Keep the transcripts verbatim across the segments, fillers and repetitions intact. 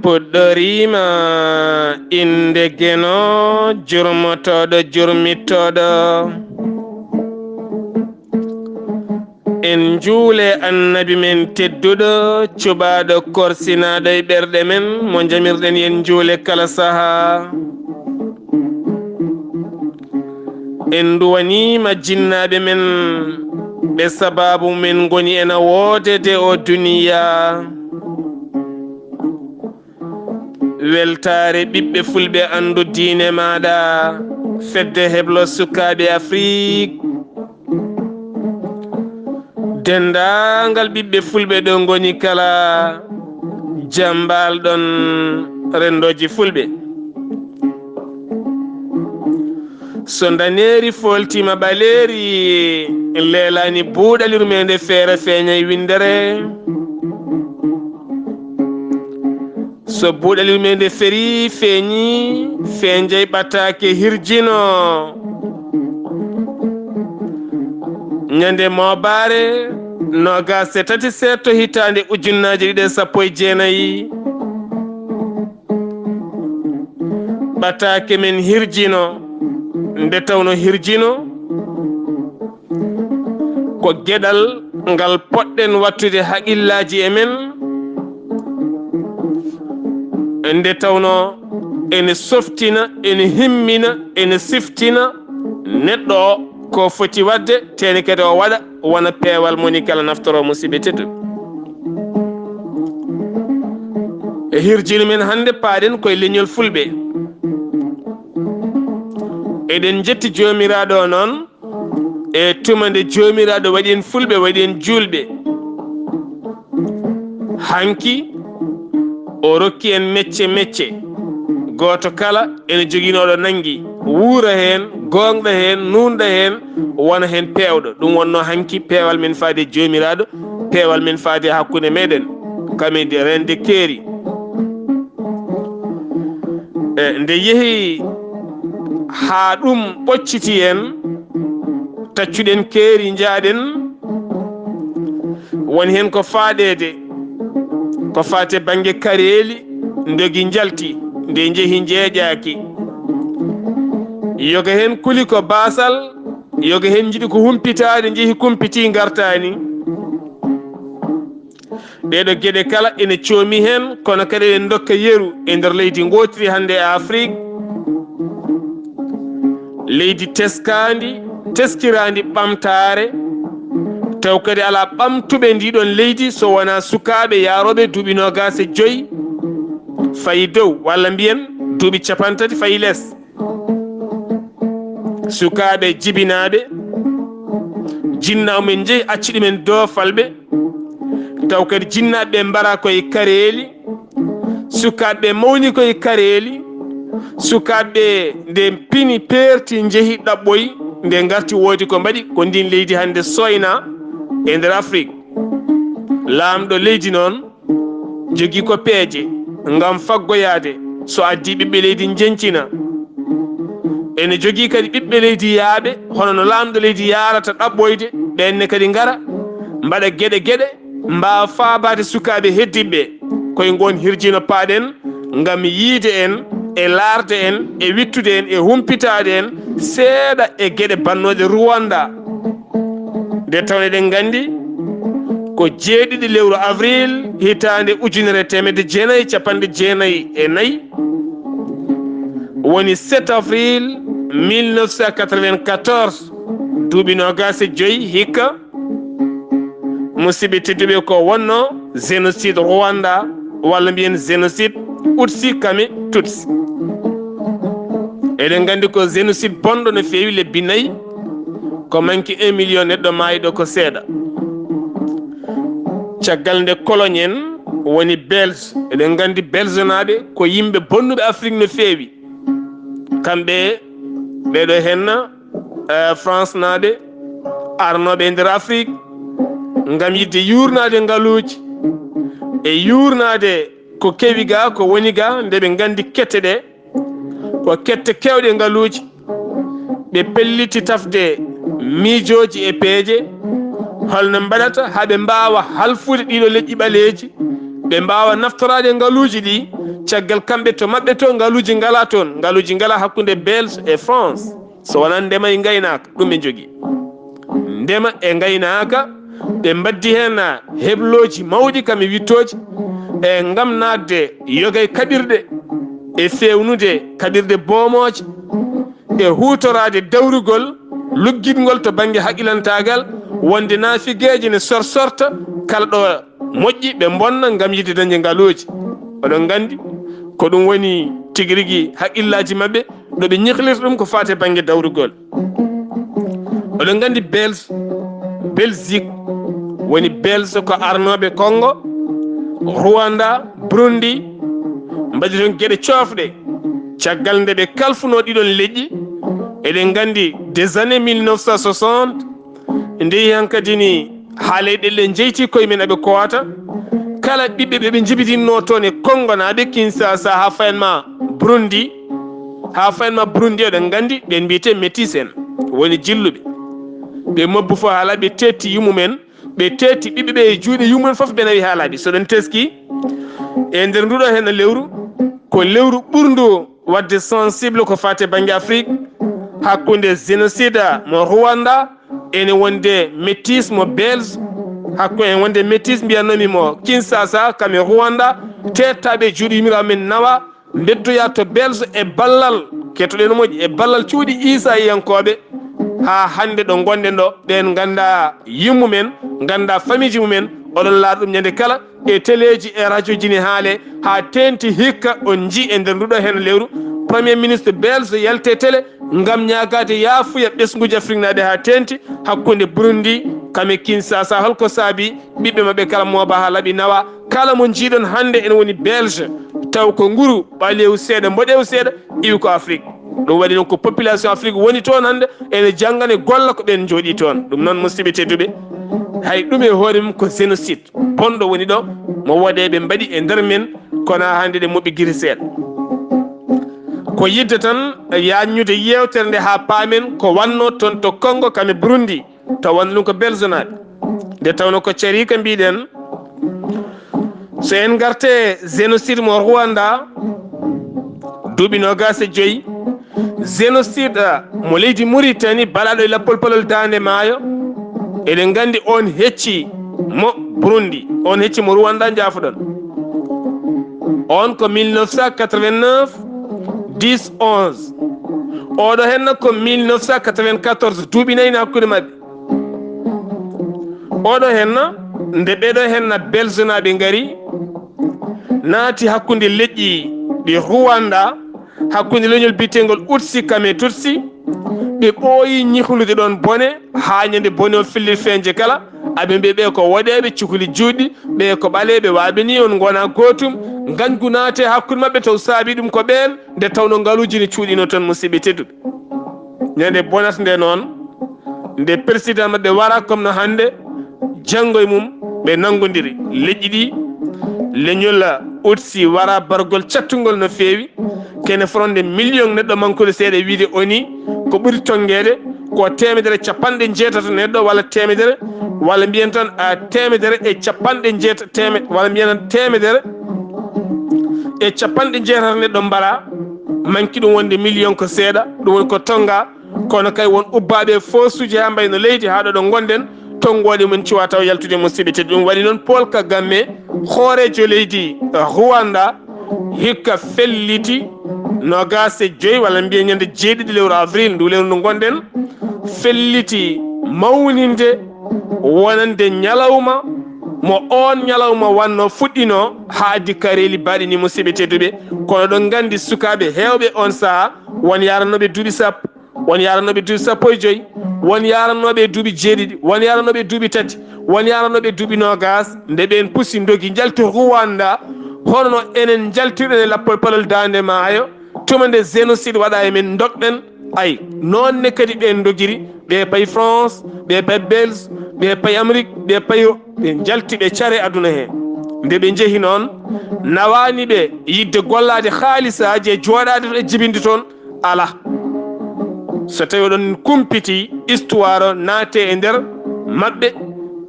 Puɗɗoriima innde Geno, jurmotooɗo jurmittooɗo. En njuule Annabi men tedduɗo, cuɓaaɗo korsinaaɗo e ɓerɗe men, mo njamirɗen yen njuule kala sahaa. En nduwaniima jinnaaɓe men, ɓe sabaabu men ngoni ena woodede o duniyaa. Weltaare ɓiɓɓe fulɓe, anndu diine maaɗa, fedde heblo sukaaɓe Afrik. Denndaangal ɓiɓɓe fulɓe ɗo ngoni kala, jam mbaal-ɗon renndooji fulɓe. So ndaneeri fooltiima ɓaleeri, leelaani buuɗal yurmeende feere feeñay winndere. So buuɗal yurmeende ferii feeñii, feenjay ɓataake hirjino. Ñande moobaare noogaas e tati seeɗto hitaande ujunnaaje ɗiɗi e sappo e jeenayi, ɓataake men hirjino, nde tawno hirjino ko geɗal ngal poɗɗen wattude haqillaaji e men, nde tawno ene softina, ene himmina, ene siftina neɗɗo o ko foti waɗde, tee ne kadi o waɗa wona peewal moni kala naftoro, musidɓe tedduɓe. E hirjino men hannde, paaɗen koye leñol fulɓe. Eɗen njetti Joomiraaɗo o noon, e tuma nde Joomiraaɗo waɗi en fulɓe, waɗi en juulɓe. Hanki, o rokki en mecce mecce. Gooto kala ene jogii no o nanngi. Wuura heen, goongɗa heen, nuunɗa heen, wona heen peewɗo. Ɗum wonnoo hanki peewal men faade Joomiraaɗo, peewal men faade hakkunde meɗen, kami de reende keeri. E, nde yehi haa ɗum ɓocciti en, taccuɗen keeri, njaaɗen, woni heen ko faaɗeede, ko faate bannge kareeli, ndogi njalti, nde njehi njeeƴaaki. Yoga heen kuli ko baasal, yoga heen njiɗi ko humpitaade, njehi kumpitii, ngartaani. Ɗeeɗo geɗe kala ene coomi heen, kono kadi eɗen ndokka yeru e nder leydi ngootiri hannde e Afrik. Leydi teskaandi, teskiraandi ɓamtaare, taw kadi alaa ɓamtuɓe ndii ɗoon leydi so wonaa sukaaɓe yaarooɓe duuɓi noogaas e joy fayi dow, walla mbiyen duuɓi cappanɗe tati fayi les. Sukaaɓe jibinaaɓe, jinnaaɓe men njehi, acci ɗumen doofalɓe, taw kadi jinnaaɓe ɓe mbara koye kareeli, sukaaɓe ɓe mawni koye kareeli, sukaaɓe ɓe nde pini peerti, njehi ɗaɓɓoyi, nde ngarti woodi ko mbaɗi, ko ndin leydi hannde sooyna e nder Afrik. Laamɗo leydi noon jogii ko peeje ngam faggoyaade so addii ɓiɓɓe leydi njeñcina. Ene jogii kadi ɓiɓɓe leydi yaaɓe, hono no laamɗo leydi yaarata ɗaɓɓoyde, ɓeen ne kadi ngara mbaɗa geɗe geɗe, mbaawa faabaade sukaaɓe heddiiɓe ɓe. Koye ngoon hirjino paaɗen ngam yiyde en e laarde en e wiɗtude en e humpitaade en seeɗa e geɗe bannooɗe Rwanda. Nde tawno eɗen nganndi ko jeeɗiɗi lewru avril hitaande ujunere e teemedde jeenayi e cappanɗe jeenayi e nayi, woni sept avril mille neuf cent quatre-vingt-quatorze, duuɓi noogaas e joy hikka, musidɓe tedduɓe, ko wonno génocide Rwanda, walla mbiyen génocide Utsi kame Tutsi. Eɗen nganndi ko génocide bonɗo no feewi, lebbi nayi, ko manki un million neɗɗo maayɗo ko seeɗa. Caggal nde cologne en woni Belge, eɗen nganndi Belgenaaɓe ko yimɓe bonnuɓe Afrik no feewi. Kamɓe ɓeɗo henna, eh, France naaɓe arnooɓe e nder Afrik ngam yiɗde yuurnaade ngaluuji e yuurnaade ko kewi ga, ko woni ga, nde ɓe nganndi kette ɗe ko kette keewɗe ngaluuji. Ɓe pelliti tafde miijooji e peeje, holno mbaɗata haa ɓe mbaawa halfude ɗiɗo leƴƴi ɓaleeji, ɓe mbaawa naftoraade ngaluuji ɗi, caggal kamɓe to maɓɓe to ngaluuji ngalaa toon, ngaluuji ngalaa hakkunde Belge e France, so wonaa ndema e ngaynaaka, ɗum ɓe njogii. Ndema e ngaynaaka, ɓe mbaddi heen heblooji mawɗi kam e wittooji, e ngam naatde yoga e kaɓirɗe, e feewnude kaɓirɗe boomooje, e huutoraade dawrugol luggitngol to bannge haqilantaagal, wonde naafigeeje ne sorsorta kala ɗo moƴƴi, ɓe mbonna ngam yiɗde dañde ngaluuji. Oɗon nganndi, ko ɗum woni tigi rigi haqqillaaji maɓɓe, ɗo ɓe ñihlirta ɗum ko faati e bannge dawrugol. Oɗon nganndi Belge, Belgique, woni Belge ko arnooɓe Congo, Rwanda, Burundi, mbaɗi toon geɗe coofɗe. Caggal nde ɓe kalfunoo ɗiɗon leƴƴi, eɗen nganndi des années mille neuf cent soixante, nde hankadi ni haaleyɗe ɗe njeyti koye men eɓe koota, kala ɓiɓɓe ɓe ɓe njibitinnoo toon e Kongonaaɓe, Kinshasa, haa fayan ma Burundi, haa fayan ma Burundi, oɗon nganndi ɓen mbiyetee métis en, woni jilluɓe. Ɓe mobbu fof haa laaɓi, ɓe teetti yummumen, ɓe teetti ɓiɓɓe ɓe e juuɗe yummumen fof ɓe nawi haa laaɓi. So ɗon teski, e nder nduɗo heen lewru, ko lewru ɓurndu waɗde sensible ko faati e bannge Afrique, hakkunde génocide mo Rwanda, ene wonde métis mo Belge, hakku ene wonde métis mbiyatnoomi mo Kinshasa, kam e Rwanda, teettaaɓe e juuɗe yummiraaɓe men nawa, mbeddoya to Belge e ballal, kettoɗen no moƴƴi, e ballal cuuɗi Iisayiyankooɓe, haa hannde ɗo ngonɗen ɗo, ɓeen nganndaa yummumen, nganndaa famiiji mumen, oɗon laara ɗum ñande kala e teleeji e rajoji ne haale, haa teenti hikka on njii e nder nduɗo heen lewru, Premier Ministre Belge yalte télé ngam ñaagaade yaafuya ɓesnguuji Afriknaaɓe haa teenti hakkunde Burundi kam e Kinshasa. Holko saabi ɓiɓɓe maɓɓe kala mooba haa laaɓi nawa, kala mo njiiɗon hannde ene woni Belge, taw ko nguru ɓaleewu seeɗa, mboɗeewu seeɗa, iwi ko Afrique. Ɗum waɗi noon ko population Afrique woni toon hannde, ene janngane golla ko ɓeen njooɗii toon. Ɗum noon, musidɓe tedduɓe, hay ɗum e hoore mum ko génocide bonɗo woni ɗo, mo woɗeeɓe mbaɗi e nder men, kono haa hannde ɗe moɓɓi giri seeɗa. Ko yidde tan yaajnude yeewtere nde haa paamen ko wannoo toon to Congo kam e Burundi, taw wonde ɗum ko Belgenaaɓe. Nde tawnoo ko cariika mbiɗen, so en ngarte génocide mo Rwanda, duuɓi noogaas e joyi, génocide mo leydi Mauritanie baɗaaɗo e lappol palol Daande Maayo, eɗen nganndi on hecci mo Burundi, on hecci mo Rwanda, njaafoɗon. On ko mille neuf cent quatre-vingt-neuf, dix, onze. Oɗo henna ko mille neuf cent quatre-vingt-quatorze, duuɓi nayi na hakkunde maɓɓe. Oɗo henna, nde ɓeɗo henna Belgenaaɓe ngari, naati hakkunde leƴƴi ɗi Rwanda, hakkunde leñol biyeteengol Utsi kam e Tutsi, ɓe ɓooyi ñihlude ɗoon bone, haa ñande bone o felliti feeñde kala, aɓe mbiya ɓe ko woɗeeɓe, cukuli juutɗi, ɓe ko ɓaleeɓe, waaɓe ni on ngona gootum, ngañgu naate hakkunde maɓɓe, taw saabi ɗum ko ɓeen, nde tawnoo ngaluuji ne cuuɗinoo toon, musidɓe tedduɓe. Ñande bonata nde noon, nde président maɓɓe wara comme no hannde, janngo e mum ɓe nanngondiri. Leƴƴi ɗi, leñol Utsi wara bargol cattungol no feewi, kene fronde million neɗɗo mankude seeɗa, wiide oni ko ɓuri tonngeede ko teemedere capanɗe jeetato neɗɗo, walla teemedere, walla mbiyen tan, a, teemedere e capanɗe jeetato, teeme-, walla mbiyen tan teemedere e capanɗe jeetato neɗɗo mbara, manki ɗum wonde million ko seeɗa, ɗum woni ko tonnga. Kono kay, won ubbaaɓe e foosuuji haa mbayno leydi, haa ɗo ɗo ngonɗen, tonngooɗe mum ciwa taw yaltude, musidɓe tedduɓe. Ɗum waɗi noon Paul Kagame, hooreejo leydi Rwanda, hikka felliti noogaas e joy, walla mbiyen ñande jeeɗiɗi lewru avril, ndu lewru ndu ngonɗen, felliti mawninde wonande ñalawma mo oon ñalawma wannoo, fuɗɗinoo haa addi kareeli baaɗi ni, musidɓe tedduɓe. Kono ɗon nganndi sukaaɓe heewɓe oon sahaa, won yaranooɓe duuɓi sappo, won yaranooɓe duuɓi sappo e joy, won yaranooɓe duuɓi jeeɗiɗi, won yaranooɓe duuɓi tati, won yaranooɓe duuɓi noogaas, nde ɓeen pusi ndogi njalti Rwanda, hono no enen njaltirɗen e lappol palol Daande Maayo, tuma nde génocide waɗa e men, ndogɗen. Ay, noon ne kadi ɓeen ndogiri, ɓe pay France, ɓe pay Belge, ɓe pay Amérique, ɓe pay, ɓe njalti, ɓe care aduna hee. Nde ɓe njehi noon, nawaani ɓe yiɗde gollaade haalisaaji e jooɗaade toon e jibinde toon, alaa. So tawii oɗon kumpiti histoire o, naatee e nder maɓɓe,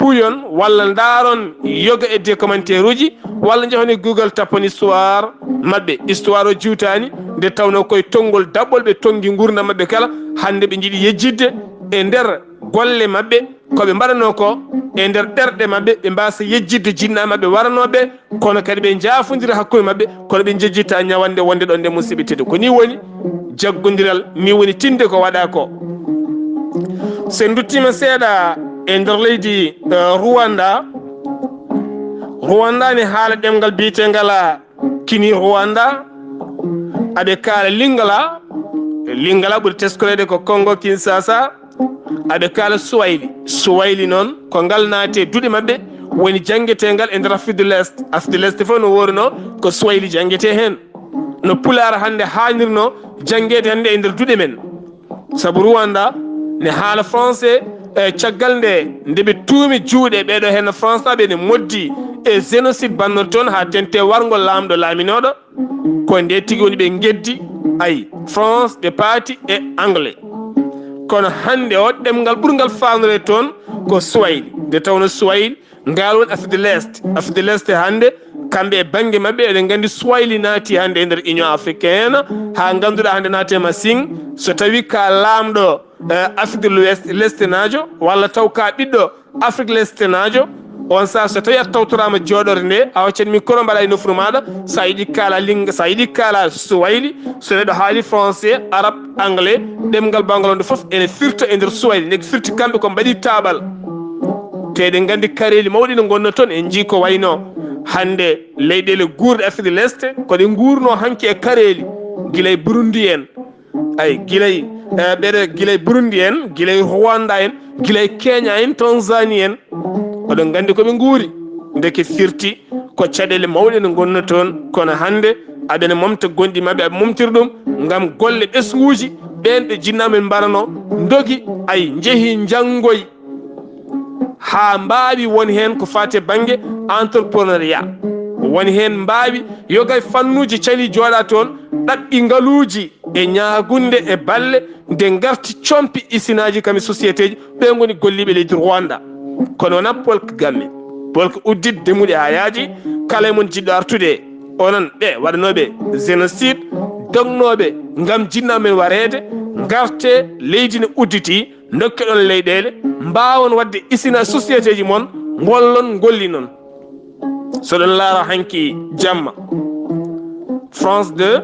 puyon walla ndaaron yoga e des commentaires uji, walla njahon e Google tappon histoire maɓɓe. Histoire o juutaani, nde tawnoo koye tonngol daɓɓol ɓe tonngi nguurndam maɓɓe kala. Hannde ɓe njiɗi yejjitde e nder golle maɓɓe, ko ɓe mbaɗanoo ko e nder ɗerɗe maɓɓe, ɓe mbaasa yejjitde jinnaaɓe maɓɓe waranooɓe, kono kadi ɓe njaafondira hakkunde maɓɓe, kono ɓe njejjita ñawannde wonde ɗon nde, musiɓɓe tedduɓe. Ko nii woni jaggondiral, nii woni tinde ko waɗaa ko. So en nduttiima seeɗa e nder leydi, eh, Rwanda, Rwanda ne haala ɗemngal biyeteengal, ah, Kinyarwanda, aɓe kaala Lingala, Lingala ɓuri teskoreede ko Congo Kinshasa, aɓe kaala Swahili. Swahili noon ko ngal naati e duɗe maɓɓe, woni janngeteengal e nder Afrique de l'Est. Afrique de l'Est fof no woori noon ko Swahili janngetee heen. No Pulaar hannde haanirnoo janngeede hannde e nder duɗe men. Sabu Rwanda ne haala français, e caggal nde, nde ɓe tuumi juuɗe ɓeeɗo heen Françaaɓe ne moddi e génocide bannor toon haa tente warngo laamɗo laaminooɗo. Ko nde tigi woni ɓe ngeddi, ay, France, ɓe paati e anglais. Kono hannde o ɗemngal ɓurngal faamnore toon ko Swahili. Nde tawno Swahili, ngal woni Afrique de l'Est. Afrique de l'Est hannde, kamɓe e bannge maɓɓe, eɗen nganndi Swahili naati hannde e nder Union africaine, haa ngannduɗaa hannde naati e Masing. So tawi ka laamɗo, eh, Afrique de l'Ouest, lestenaajo, walla taw ka ɓiɗɗo Afrique lestenaajo, on saha so tawi a tawtoraama jooɗorde nde, a hoccat micro mbaɗa e nofru maaɗa, so a yiɗi kaala Ling-, so a yiɗi kaala Swahili, so neɗɗo haali français, arabe, anglais, ɗemngal bawgal wonde fof ene firta e nder Swahili. Nde firti kamɓe ko mbaɗi taaɓal. Te eɗen nganndi kareeli mawɗi no ngonnoo toon, en njii ko wayno hannde leyɗeele guurɗe Afrique de l'Est, ko ɗe nguurnoo hanki e kareeli, gila e Burundi en, ay, gila e, eh, ɓeɗe, gila e Burundi en, gila e Rwanda en, gila e Kenya en, Tanzanie en. Oɗon nganndi ko ɓe nguuri. Ndeke firti ko caɗeele mawɗe no ngonnoo toon, kono hannde aɓene momta gonɗi maɓɓe, aɓe momtira ɗum ngam golle ɓesnguuji, ɓeen ɓe jinnaaɓe men mbaranoo, ndogi, ay, njehi njanngoyi. Haa mbaawi won heen ko faati e bannge entrepreneuriat. Won heen mbaawi yoga e fannuuji cali jooɗa toon, ɗaɓɓi ngaluuji e ñaagunde e balle, nde ngarti compi isinaaji kam e sociétéji, ɓe ngoni golliiɓe leydi Rwanda. Kono wonaa Paul Kagame. Paul ko uddit demuɗe haa yaaji, kala e mon jiɗɗo artude, onon ɓe waɗanooɓe génocide, dognooɓe ngam jinnaaɓe men wareede, ngarte, leydi ne udditi, ndokke ɗon leyɗeele, mbaawon waɗde isina sociétéji mon, ngollon, ngollinon. So ɗon laara hanki jamma, France deux,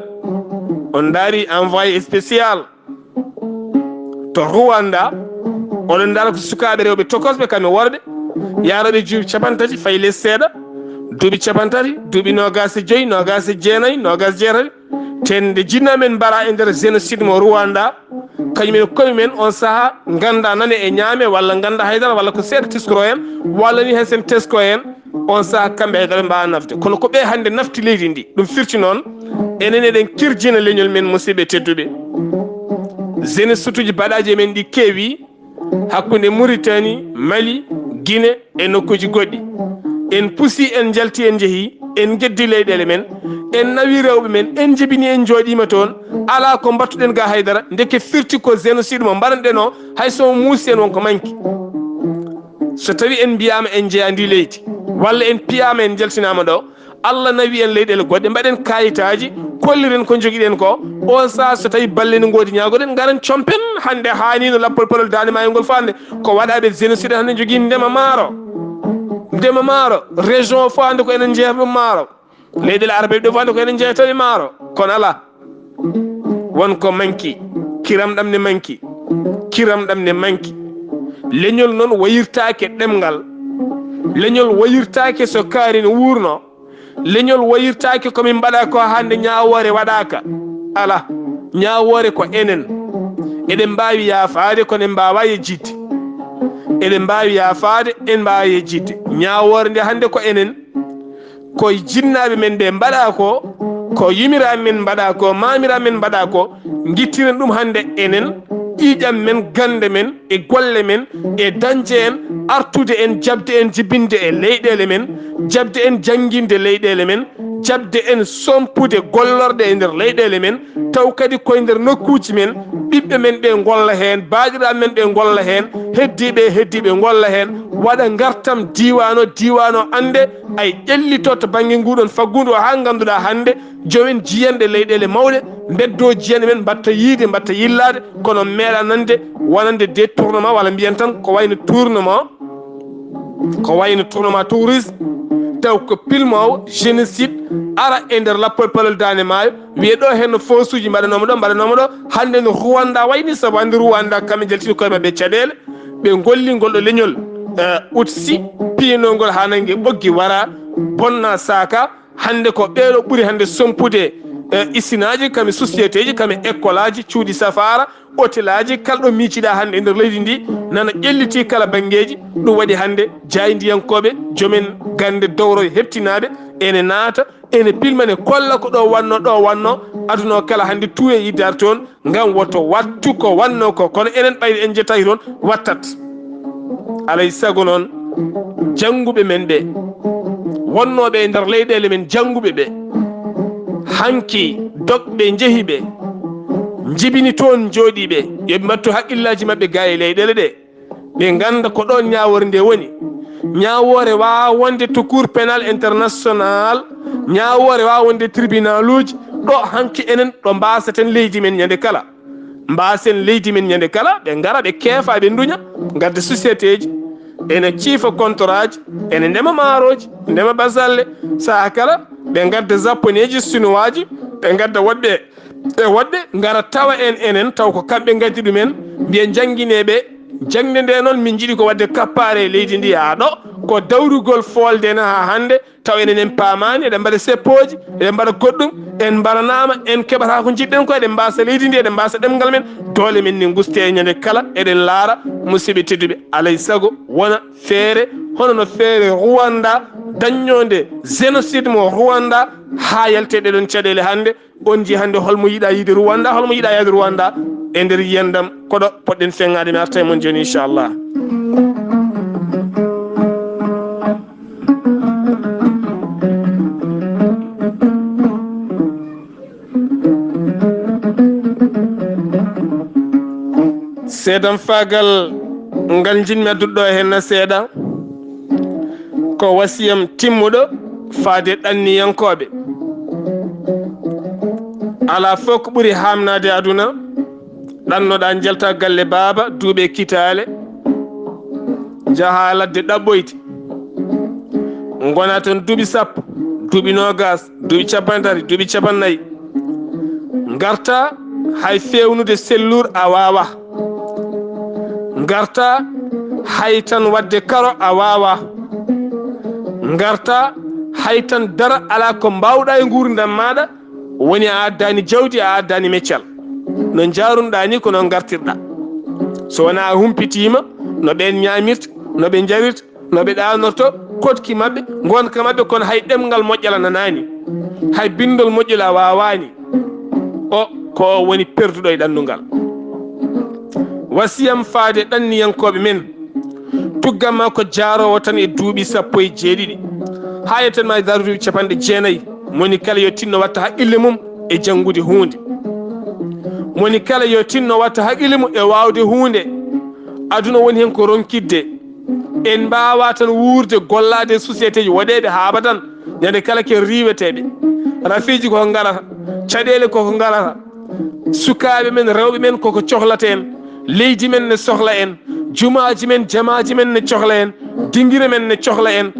on ndaari envoyé spécial to Rwanda, oɗon ndaara ko sukaaɓe rewɓe tokosɓe, kamɓe worɓe, yaarooɓe duuɓi cappanɗe tati, fayi les seeɗa, duuɓi cappanɗe tati, duuɓi noogaas e joyi, noogaas e jeenayi, noogaas e jeetati, tende jinnaaɓe men mbaraa e nder génocide mo Rwanda, kañum en koye men on saha ngannda nane e ñaame, walla ngannda haydara, walla ko seeɗa teskoro en, walla ni hay sen tesko en, on saha kamɓe haydara ɓe mbaawa nafde. Kono ko ɓe hannde nafti leydi ndi. Ɗum firti noon, enen eɗen kirjina leñol men, musiɓɓe tedduɓe. Génocideji baɗaaji e men ɗi keewi, hakkunde Mauritanie, Mali, Guinée e nokkuuji goɗɗi. En pusi, en njalti, en njehi, en njeddi leyɗeele men, en nawi rewɓe men, en njibini, en njooɗiima toon, alaa ko mbattuɗen ga haydara, ndeke firti ko génocide mo mbaɗanɗen o, hay so o muusi en won ko manki. So tawi en mbiyaama en njeyaa ndi leydi, walla en piyaama en njaltinaama ɗo, Allah nawi en leyɗeele goɗɗe, mbaɗen kayitaaji, kolliren ko njogiɗen ko. On saha so tawi balle ne ngoodi ñaagoɗen, ngaren compen. Hannde haanino lappol polol daande maayo ngol fof hannde ko waɗaaɓe génocide hannde njogii ndema maaro. Ndema maaro, région o fof hannde ko enen njeyata ɗum maaro. Leyɗeele arabe ɗo fof hannde ko enen njeyata ɗe maaro. Kono alaa. Won ko manki, kiram ɗam ne manki, kiram ɗam ne manki. Leñol noon wayirtaake ɗemngal. Leñol wayirtaake so kaari no wuurno. Leñol wayirtaake ko min mbaɗa ko hannde ñaawoore waɗaaka. Alaa, ñaawoore ko enen. Eɗen mbaawi yaafaade, kono en mbaawaa yejjitde. Eɗen mbaawi yaafaade, en mbaawaa yejjitde. Ñaawoore nde hannde ko enen. Ko jinnaaɓe men ɓe mbaɗa ko, ko yimiraaɓe men mbaɗa ko, maamiraaɓe men mbaɗa ko, ngittiren ɗum hannde enen, ƴiiƴam men, gannde men, e golle men, e dañde en, artude en, jaɓde en, jibinde e leyɗeele men, jaɓde en, jannginde leyɗeele men, jaɓde en, sompude gollorɗe e nder leyɗeele men, taw kadi koye nder nokkuuji men, ɓiɓɓe men ɓe ngolla heen, baaɗiraaɓe men ɓe ngolla heen, heddiiɓe e heddiiɓe ngolla heen, waɗa ngartam diiwaan o, diiwaan o annde, ay ƴellito to bannge nguɗon faggudu o, haa ngannduɗaa hannde jomen jiyanɗe leyɗeele mawɗe, mbeddoo jiyanɗe men, mbatta yiide, mbatta yillaade, kono meeɗa nande wonande détournement, walla mbiyen tan ko wayno tournement, ko wayno tournement tourisme, taw ko pilmoowo génocide, ara e nder lappol palol Daande Maayo, wiye ɗo henno fosuuji mbaɗanooma ɗo, mbaɗanooma ɗo, hannde no Rwanda wayni, sabu hannde Rwanda kamɓe njaltini koye maɓɓe caɗeele, ɓe ngolli ngol ɗo leñol, eh, Utsi, piinoo ngol haa nannge ɓoggi wara, bonna saaka. Hannde ko ɓeeɗo ɓuri hannde sompude, eh, isinaaji, kam e société ji, kam e école aji, cuuɗi safaara, hôtel aji, kala ɗo miijiɗaa hannde e nder leydi ndi, nana ƴelliti kala banngeeji. Ɗum waɗi hannde jaayndiyankooɓe, joomen gannde dowro heɓtinaaɓe, ene naata, ene pilma, ne kolla ko ɗo wannoo, ɗo wannoo, aduna o kala hannde tuuye yiɗdaade toon, ngam woto wattu ko wannoo ko. Kono enen ɓayde en njettaaki toon, wattat. Alay sago noon, jannguɓe men ɓe, wonnooɓe e nder leyɗeele men, jannguɓe ɓe, hanki dogɓe njehi ɓe, njibini toon njooɗii ɓe, yo ɓe mbattu haqqillaaji maɓɓe gaa e leyɗeele ɗe. Ɓe ngannda ko ɗoon ñaawoore nde woni. Ñaawoore waawaa wonde to Cour pénal international, ñaawoore waawaa wonde tribunaluuji, ɗo hanki enen ɗo mbaasaten leydi men ñande kala. Mbaasen leydi men ñande kala, ɓe ngara, ɓe keefa, ɓe nduña, ngadda société ji, ene ciifa contrat ji, ene ndema maarooji, ndema basalle, sahaa kala, ɓe ngadda japonais ji, chinois ji, ɓe ngadda woɗɓe e woɗɓe ngara tawa en enen, taw ko kamɓe ngaddi ɗumen, mbiya njannginee ɓe. Jaŋde nde noon, min njiɗi ko waɗde kappaare e leydi ndi haa ɗo, ko dawrugol foolde en haa hannde, taw enen en paamaani, eɗen mbaɗa seppooji, eɗen mbaɗa goɗɗum, en mbaranaama, en keɓataa ko njiɗɗen ko, eɗen mbaasa leydi ndi, eɗen mbaasa ɗemngal men, doole men ne nguste e ñande kala, eɗen laara, musidɓe tedduɓe, alay sago wona feere, hono no feere Rwanda, dañnoonde génocide mo Rwanda, haa yalte ɗee ɗoon caɗeele hannde, on njii hannde hol mo yiɗaa yiide Rwanda, hol mo yiɗaa yaade Rwanda e nder yiyandam. Koɗo poɗɗen feŋŋaade, mi arta e mon jooni, inchallah. Seedam faagal ngal njiɗmi addude ɗo heen na seeɗa, ko wasiyam timmuɗo faade ɗanniyankooɓe. Alaa fof ko ɓuri haamnaade aduna, ɗannoɗaa njalta galle baaba, duuɓi e kitaale, njahaa ladde ɗaɓɓoyde, ngonaa toon duuɓi sappo, duuɓi noogaas, duuɓi cappanɗe tati, duuɓi cappanɗe nayi, ngartaa hay feewnude selluur a waawaa. Ngartaa hay tan waɗde karo a waawaa. Ngartaa hay tan dara alaa ko mbaawɗaa e nguurndam maaɗa, woni a addaani jawdi, a addaani meccal. No njaarunɗaa ni, ko noon ngartirɗaa. So wonaa a humpitiima no ɓeen ñaamirta, no ɓe njarirta, no ɓe ɗaanorto, koɗki maɓɓe, ngonka maɓɓe, kono hay ɗemngal moƴƴal a nanaani, hay binndol moƴƴol a waawaani. O, ko o woni perduɗo e ɗannungal. Wasiyam faade ɗanniyankooɓe men, tuggamma ko jaaroowo tan e duuɓi sappo e jeeɗiɗi, haa yettan ma e daaru duuɓi capanɗe jeenayi. Moni kala yo tinno watta haqqille mum e janngude huunde. Moni kala yo tinno watta haqqille mum e waawde huunde. Aduna woni heen ko ronkitde. En mbaawaa tan wuurde, gollaade e société ji woɗeeɓe haa abadan. Ñande kala ko en riiweteeɓe. Rafiiji koko ngarata, caɗeele koko ngarata, sukaaɓe men, rewɓe men koko cohlata en, leydi men ne sohla en, jumaaji men, jamaaji men ne cohla en, dingire men ne cohla en,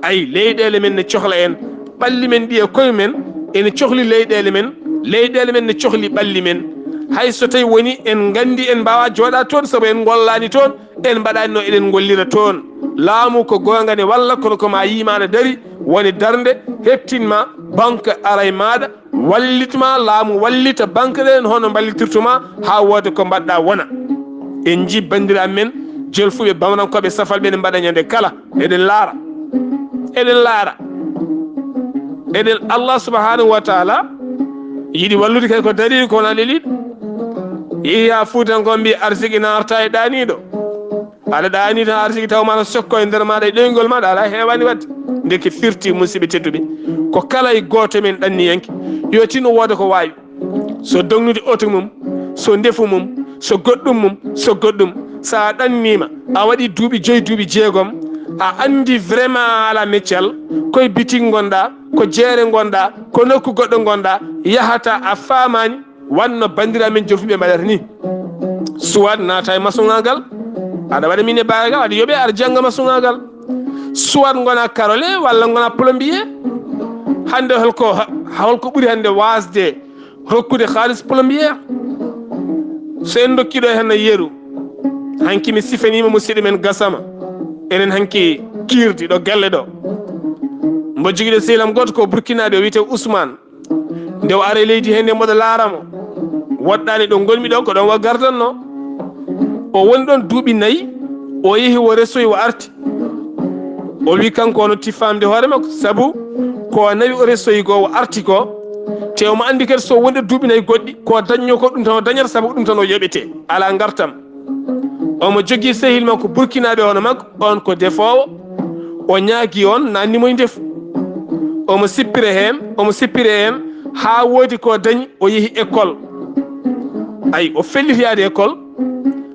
ay, leyɗeele men ne cohla en, ɓalli men ɗi e koye men ene cohli leyɗeele men, leyɗeele men ne cohli ɓalli men. Hay so tawi woni en nganndi en mbaawaa jooɗaade toon sabu en ngollaani toon, en mbaɗaani no eɗen ngollira toon. Laamu ko goonga ne walla, kono ko ma yii ma aɗa dari, woni darnde, heɓtin ma banque ara e maaɗa, wallit ma, laamu wallita banque ɗen hono mballitirtu ma haa wooda ko mbaɗɗa wona. En njii banndiraaɓe men jolfuɓe bamanankooɓe safalɓe ne mbaɗa ñande kala. Eɗen laara. Eɗen laara. Eɗen, Allah subhanahu wa taala yiɗi wallude kay ko dariiɗo, ko wona leliiɗo. Yehi haa Fuutanko mbi arsiki naarta e ɗaaniiɗo. Aɗa ɗaani tan arsiki taw ma no sokko e nder maaɗa e ɗoyngol maaɗa, alaa heewaani waɗde. Ndeke firti, musidɓe tedduɓe, ko kala e gooto men ɗanniyanke yo tino wooda ko waawi. So dognude oto mum, so ndefu mum, so goɗɗum mum, so goɗɗum. So a ɗanniima, a waɗi duuɓi joyi, duuɓi jeegom, A anndi vraiment a alaa meccal, koye bitik ngonɗaa, ko jeere ngonɗaa, ko nokku goɗɗo ngonɗaa, yahata a faamaani, wanno banndiraaɓe men jofuɓe mbaɗata ni. Soit naata e masoŋaagal, aɗa waɗa min e baagal, aɗa yoɓe aɗa jannga masoŋaagal. Soit ngona karole walla ngona plombier. Hannde holko, holko ɓuri hannde waasde hokkude haalis plombier? So en ndokki ɗo heen yeru, hanki mi sifaniima musidɗo men Gasama. Enen hanki kiirdi ɗo galle ɗo. Mbo jogiiɗo sehil am gooto ko Burkinaaɓe, o wiyetee Ousmane. Nde o ari e leydi hee nde mboɗo laara mo. Woɗɗaani ɗo ngonmi ɗo, ko ɗon o gardanno. O woni ɗon duuɓi nayi, o yehi o resoyi o arti. O wi kanko o natti faamde hoore makko, sabu ko o nawi o resoyi ko o arti ko, te omo anndi kadi so wonde duuɓi nayi goɗɗi, ko dañño ko ɗum tan o dañata, sabu ko ɗum tan o yoɓete, alaa ngartam. Omo jogii sehil makko Burkinaaɓe hono makko, on ko defoowo, o ñaagi on, naanni mo e ndefu. Omo sippire heen, omo sippire heen, haa woodi ko dañi, o yehi école. Ay, o felliti yaade école,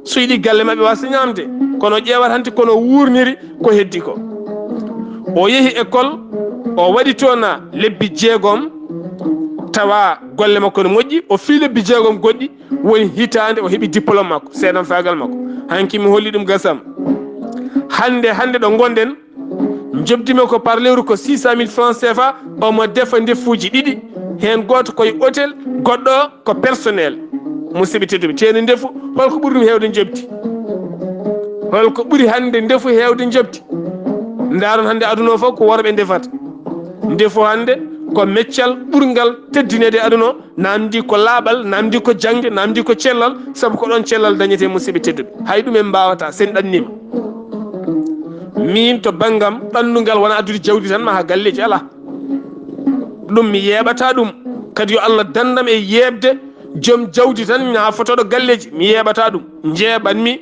so yiɗi galle maɓɓe waasa ñaamde, kono o ƴeewata hanti kono o wuurniri ko heddi ko. O yehi école, o waɗi toon lebbi jeegom, tawa golle makko ne moƴƴi, o fii lebbi jeegom goɗɗi, woni hitaande o heɓi diplôme makko, seedanfaagal makko. Hanki mi holli ɗum Gasam. Hannde, hannde ɗo ngonɗen, njoɓdi makko par lewru ko six cent mille francs C F A, omo defa ndefuuji ɗiɗi, heen gooto ko e hôtel, goɗɗo o ko personnel. Musidɓe tedduɓe, ceeni ndefu, holko ɓuri ɗum heewde njoɓdi? Holko ɓuri hannde ndefu heewde njoɓdi? Ndaaron hannde aduna o fof ko worɓe ndefata. Ndefu hannde ko meccal ɓurngal teddineede e aduna o, namdi ko laaɓal, namdi ko jaŋde, namdi ko cellal, sabu ko ɗoon cellal dañetee, musidɓe tedduɓe. Hay ɗum en mbaawata, so en ɗanniima. Miin to banngam ɗannungal wona addude jawdi tan, ma haa galleeji alaa. Ɗum mi yeeɓataa ɗum. Kadi yo Allah danndam e yeeɓde joom jawdi tan, haa fotooɗo galleeji, mi yeeɓataa ɗum. Njeeɓatmi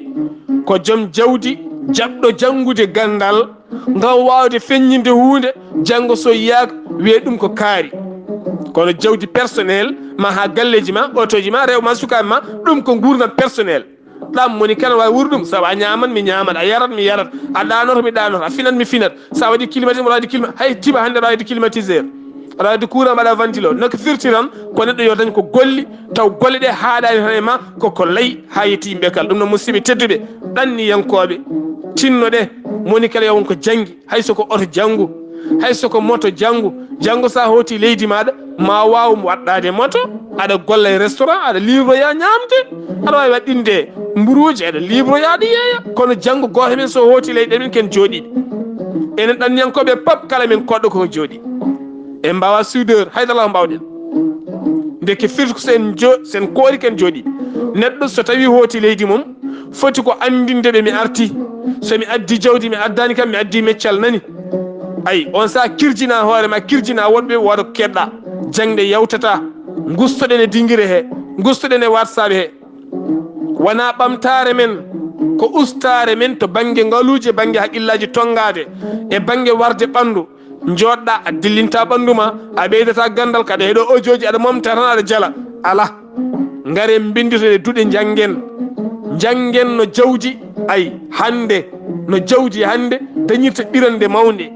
ko joom jawdi jaɓɗo janngude ganndal, ngam waawde feññinde huunde, janngo so yiyaaka, wiyee ɗum ko kaari. Kono jawdi personnel ma haa galleeji ma, otooji ma, rewɓe ma, sukaaɓe ma, ɗum ko nguurndam personnel. Ɗam moni kala waawi wuurɗum, sabu a ñaamat, mi ñaamat, a yarat, mi yarat, a ɗaanoto, mi ɗaanoto, a finat, mi finat. So a waɗi climatiseur, mboɗo waɗi clima-, hay tiba hannde aɗa waɗi climatiseur, aɗa waɗi courant, mbaɗa ventilo. No ko firti tan, ko neɗɗo yo dañ ko golli, taw golle ɗe haaɗaani tan e ma, ko ko lay haa yetti yimɓe kala. Ɗum noon, musidɓe tedduɓe, ɗanniyankooɓe, tinnoɗe, moni kala yo won ko janngi, hay so ko oto janngu, hay so ko moto janngu. Janngo so a hooti leydi maaɗa, ma waaw waɗɗaade moto, aɗa golla e restaurant, aɗa liiroya ñaamde, aɗa waawi waɗɗinde mburuuji, aɗa liiroya, aɗa yeeya. Kono janngo gooto men so hooti leyɗe men ken jooɗiiɓe. Enen ɗanniyankooɓe pap kala men koɗɗo koko jooɗii. En mbaawa soudeur, hay dara mbaawɗen. Ndeke firti ko so en jo-, so en koori ken jooɗii. Neɗɗo so tawi hooti leydi mum, foti ko anndinde ɓe mi arti. So mi addi jawdi, mi addaani kam, mi addi meccal nani. Ay, on saa kirjina hoore ma, kirjina woɗɓe, wooda ko keɓɗa. Jaŋde yawtata. Ngustoɗen e dingire he, ngustoɗen e WhatsApp he. Wona ɓamtaare men, ko ustaare men to bannge ngaluuji, bannge haqillaaji tonngaade, e bannge warde ɓanndu. Njooɗɗa, a dillinta ɓanndu ma, a ɓeydata ganndal, kaɗa heɗo ojooji, aɗa momta tan, aɗa jala. Alaa. Ngaren mbinnditoɗe duɗe, njanngen. Njanngen no jawdi, ay, hannde, no jawdi hannde dañirta ɓirannde mawnde.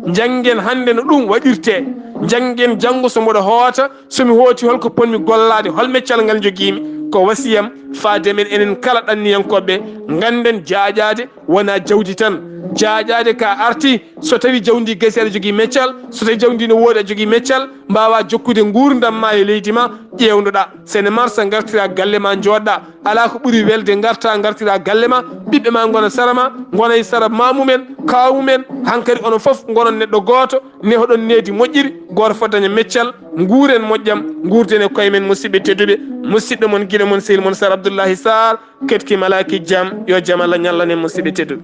Njanngen hannde no ɗum waɗirtee. Njanngen janngo so mboɗo hoota, so mi hooti, holko potmi gollaade, hol meccal ngal njogiimi? Ko wasiyam faade men enen kala ɗanniyankooɓe, ngannden jaaƴaade wona jawdi tan. Jaaƴaade ka arti, so tawi jawdi gasi aɗa jogii meccal, so tawi jawdi no woodi aɗa jogii meccal, mbaawa jokkude nguurndam ma e leydi ma, ƴeewnoɗa. Sene marsa ngartira galle ma njooɗɗa. Alaa ko ɓuri welde ngarta ngartira galle ma, ɓiɓɓe ma ngona sara ma, ngona e sara maamumen, kawumen, hankadi onon fof ngonon neɗɗo gooto, nehoɗon needi moƴƴiri, gooto fof daña meccal, nguuren moƴƴam, nguurden e koye men, musidɓe tedduɓe, musidɗo mon, giɗo mon, sehil mon, Sar Abdoullahi Sarr, ketki malaaki jam, yo jam Allah ñallan en, musidɓe tedduɓe.